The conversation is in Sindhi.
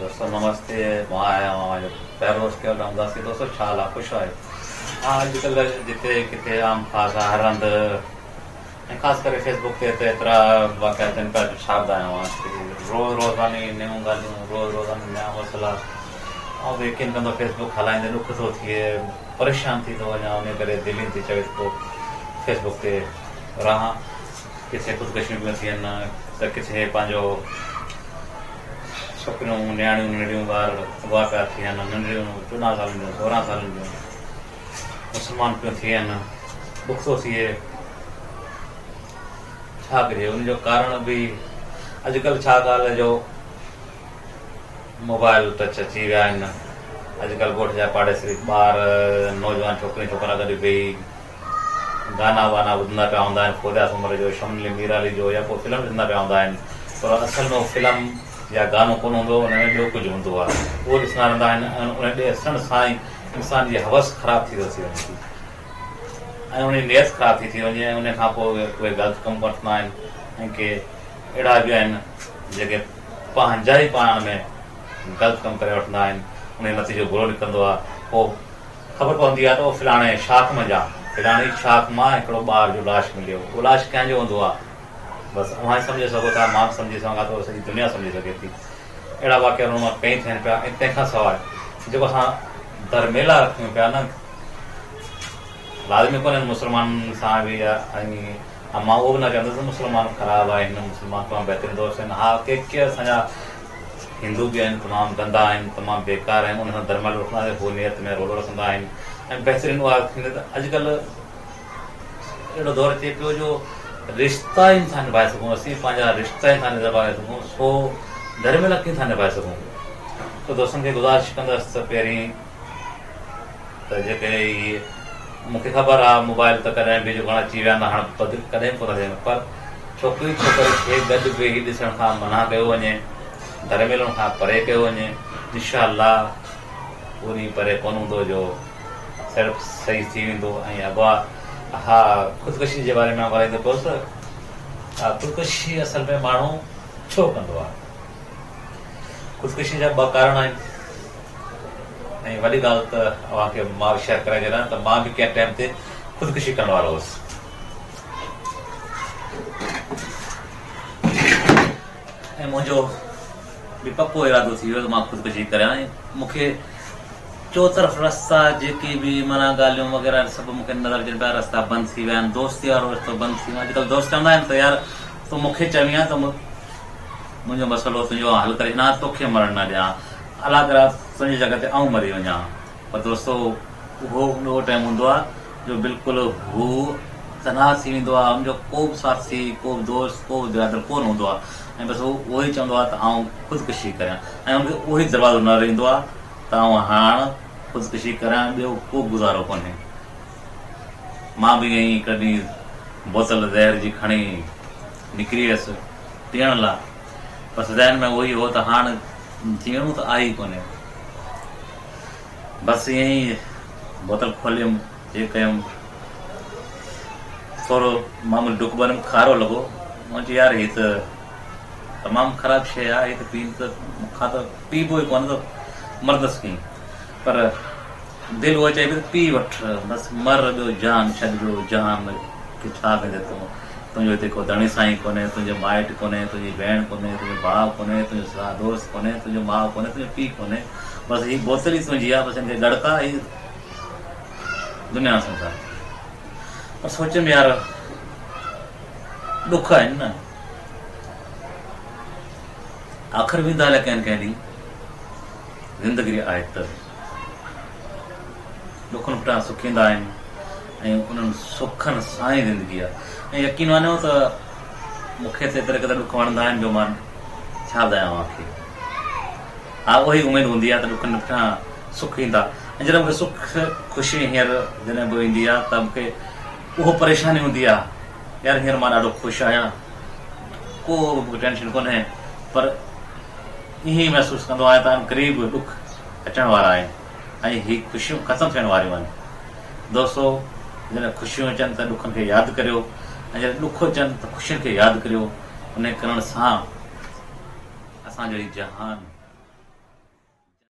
دوستو نمستي مان آهيان اوهان جو پيارو دوست ڪيول رامداسي دوستو ڇا حال آهي خوش آهيو ها اڄڪلهه جتي ڪٿي عام خاص آهي هر هنڌ ۽ خاص ڪري فيس بڪ تي ته ايترا واقعا اچن پيا جو ڇا ٻڌايان اوهان کي روز روزاني نيون ڳالهيون روز روزاني نيا مسئلا آئون ته يقين ڪندو فيس بڪ هلائيندي ڏک ٿو ٿئي پريشان ٿي ٿو وڃان ان ڪري دل ئي نٿي چوي ته ڪو فيس بڪ تي رهان ڪٿي خودڪشيون پيون ٿين ته ڪٿي پنهنجو ڇوڪريون نياڻيون ننڍڙيون ٻار اغوا پيا ٿين ننڍڙيون 14 سالن جون 16 سالن جون مسلمان پيون ٿين ڏک ٿو ٿئي ڇا ڪجي ان جو ڪارڻ به اڄڪلهه ڇا ڳالهه جو موبائل ٽچ اچي ويا آهن اڄڪلهه ڳوٺ جا پاڙيسري ٻار نوجوان ڇوڪريون ڇوڪرا گڏ ويهي گانا وانا ٻڌندا پيا هوندا آهن، فوزيا سومري جو، شمن علي مير علي جو يا ڪو فلم ڏسندا پيا هوندا آهن پر اصل ۾ اهو فلم يا گانو ڪونه هوندو ان ۾ ٻيو ڪجهه هوندو آهي اهو ڏسندا رهندا آهن ۽ ان ڏسڻ سان ئي انسان جي حوس خراب ٿي ٿو ٿي وڃي ٿي ۽ ان جي نيت خراب ٿي ٿي وڃي ۽ ان کان پوء اهي غلط ڪم وٺندا آهن ۽ ڪي اهڙا به آهن جيڪي پنهنجا ئي پاڻ ۾ غلط ڪم ڪري وٺندا آهن ان جو نتيجو برو نڪرندو آهي پوء خبر پوندي آهي ته اهو فلاڻي شاخ منجهان فلاڻي شاخ مان هڪڙو ٻار جو لاش مليو. اهو لاش ڪنهن جو هوندو آهي؟ بس اوهان ئي سمجهي سگهو ٿا، مان به سمجهي سگهان ٿو، سڄي دنيا سمجهي سگهي ٿي. اهڙا واقعا رونما ڪئين ٿين پيا ۽ تنهن کان سواء جيڪو اسان درميلا رکيون پيا نه لازمي ڪونهن مسلمانن سان به ۽ مان اهو به نه چوندس ته مسلمان خراب آهن، مسلمان تمام بهترين دوست آهن. ها ڪي ڪي اسان جا هندو به آهن تمام گندا آهن تمام بيڪار آهن انهن سان درمل رکندا آهن هو نيت ۾ رولو رکندا آهن ۽ بهترين اها ٿيندي ته اڄڪلهه اهڙو دور اچي پيو جو رشتا ئي نٿا نڀائي سگهون اسين پنهنجا رشتا ئي نٿا نڀائي سگهون سو ڌرميلا ڪيئن ٿا نڀائي سگهون ته دوستن کي گذارش ڪندس ته پهرين ته جيڪي هي مون کي خبر آ موبائل ته ڪڏهن به جو گهڻا اچي ويا نه هاڻ بد ڪڏهن به ڪونه ٿين پر ڇوڪري ڇوڪر کي گڏ ويهي ڏسڻ کان منع ڪيو وڃي ڌرميلن کان پري ڪيو وڃي انشاء الله اهو ڏينهن پري ڪونه هوندو جو صرف صحيح ٿي ويندو ۽ اغوا ها خودڪشي جي باري ۾ آئون ڳالهائيندو پيو هوس ته خودڪشي اصل ۾ ماڻهو ڇو ڪندو آ خودڪشي جا ٻه ڪارڻ آهن ۽ وڏي ڳالهه ته اوهان کي مان به شيئر ڪرائي ڇڏيان ته مان به ڪنهن ٽائيم تي خودڪشي ڪرڻ وارو هوس. ۽ منهنجو به پڪو ارادو ٿي ويو ته مان خودڪشي ڪريان ۽ مون کي چوطرف رستا جيڪي به معنيٰ ڳالهيون وغيره سڀ مون کي نظر اچن پيا رستا بند ٿي ويا آهن دوستي وارو رستو بند ٿي ويو اڄڪلهه دوست چوندا آهن ته يار تون مون کي چوين ها ته منهنجو مسئلو تنهنجو آئون حل ڪري ڇڏيان ها توکي مرڻ نه ڏيان ها الله ڪري تنهنجي جڳهه تي آئون مري وڃان ها پر دوستو اهو اهو ٽائيم هوندو آهي جو بلڪل هو تنها ٿي ويندو آهي ان جو ڪو به ساٿي ڪو به دوست ڪو به برادر ڪونه هوندو آهي ۽ بس هو اهو ئي چوندو آهي ته آئون خودڪشي ڪريان ۽ ان کي اهو ئي دروازو نظر ايندو آهي ته آئون هاڻ خودڪشي ڪريان ٻيو ڪو گذارو ڪونهي مان به ائين ئي هڪ ڏينهن بوتل زهر جي کڻي نڪري ويس پيئڻ لاء بس ذهن ۾ اهو ئي هو ته هاڻ جيئڻو ته آهي ئي ڪونهي. بس ائين ئي بوتل کوليم، چيڪ ڪيم، ٿورو معمولي ڍڪ ڀريم، کارو لڳو. مون چيو يار هي ته تمام خراب شيء آهي، هي ته پي ته مون کان ته پيبو ئي ڪونه ته مرندس ڪيئن. پر دل اهو چئي پئي ته پي وٺ، بس مر ٻيو جهان ڇڏ ٻيو جهان کي ڇا ڪندين تون. تنهنجو هتي ڪو ڌڻي سائين ڪونهي، تنهنجو مائٽ ڪونهي، تنهنجي ڀيڻ ڪونهي، تنهنجو ڀاء ڪونهي، تنهنجو ساء دوست ڪونهي، تنهنجو ماء ڪونهي، تنهنجو پيء ڪونهي، بس هي بوتل ئي تنهنجي آهي، بس هن کي ڳڙڪا هي دنيا سنسار. پر سوچيم يار ڏک آهن نه، آخر ويندا هليا ڪنهن نه ڪنهن ڏينهن، زندگي آهي ته. ڏکن پٺيان سک ايندا آهن ۽ انهن سکن سان ئي زندگي آهي ۽ يقين مانيو ته مون کي ته ايتري قدر ڏک وڻندا آهن جو مان ڇا ٻڌايان اوهان کي. ها اها ئي اميد هوندي آهي ته ڏکن پٺيان سک ايندا ۽ جڏهن مون کي سک خوشي هينئر جڏهن به ايندي آهي ته مون کي اهو پريشاني هوندي آهي يار هينئر مان ڏاڍو خوش آهيان ڪو به مون کي ٽينشن ڪونهي پر ائين ئي محسوس ڪندو آهيان ته عنقريب ڏک اچڻ وارا آهن ۽ هي خوشيون ختم ٿيڻ واريون آهن. دوستو جڏهن خوشيون اچن ته ڏکن کي ياد ڪريو ۽ جڏهن ڏک اچن ته خوشين کي ياد ڪريو. انهي ڪرڻ سان اسان جو هي جهان.